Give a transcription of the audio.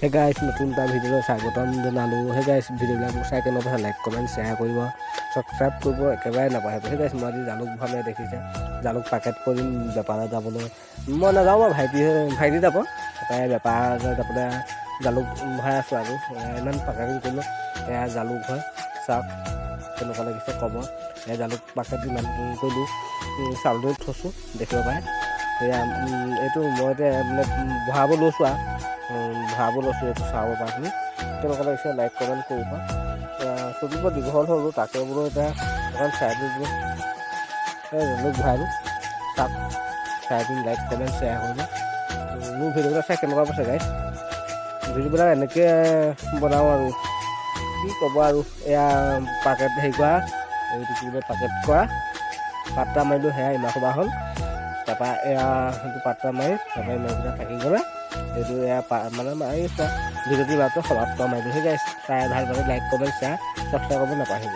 হে গাইছ, নতুন এটা ভিডিঅ'লৈ স্বাগতম জনালোঁ। হে গাইছ, ভিডিঅ'বিলাক চাই কেনেকুৱা, লাইক, কমেণ্ট, শ্বেয়াৰ কৰিব, ছাবস্ক্ৰাইব কৰিব একেবাৰে নাপাহৰিব। হে গাইছ, মই আজি জালুক ভৰামে, দেখিছে, জালুক পেকেট কৰিম বেপাৰলৈ যাবলৈ। মই নাযাওঁ বাৰু, ভাইটি যাব। তাৰপৰা বেপাৰলৈ যাবলৈ জালুক ভৰাই আছোঁ আৰু ইমান পেকেটিং কৰিলোঁ। এয়া জালুক হয়, চাওক কেনেকুৱা লাগিছে ক'ব। এয়া জালুক পেকেট ইমান কৰিলোঁ, চাউলটো থৈছোঁ, দেখিব পাৰে। এয়া এইটো মই এতিয়া মানে ভৰাব লৈছোঁ আৰু ভৰাব লৈছোঁ। এইটো চাব পাৰে আপুনি, কেনেকুৱা লাগিছে লাইক, কমেণ্ট কৰিব। চুলিবোৰ দীঘল হ'লো, তাকে বোলো এতিয়া অকণ চাই দিওঁ বোলো। এই জালুক ভৰালোঁ, চাওক, চাই দিম, লাইক, কমেণ্ট, শ্বেয়াৰ কৰিব। মোৰ ভিডিঅ'বিলাক চাই কেনেকুৱা পাইছে গাইছ? ভিডিঅ'বিলাক এনেকৈ বনাওঁ আৰু কি ক'ব আৰু। এয়া পাকেট হেৰি কৰা, এইটো কি বোলে, পাকেট কৰা পাত্তা মাৰিলোঁ, সেয়া ইমান সোপা হ'ল। তাৰপৰা এয়া সেইটো পাত্তা মাৰি, তাৰপৰা ইমানকেইটা থাকি গ'লে এইটো এয়া মানে মাৰি আছোঁ। ভিডিঅ'টো ইমানটো সমাপ্ত মাৰিলোঁ। সেই গাইছ, চাই ভাল পালে লাইক, কমেণ্ট, শ্বেয়াৰ, ছাবস্ক্ৰাইব কৰিব নাপাহৰিব।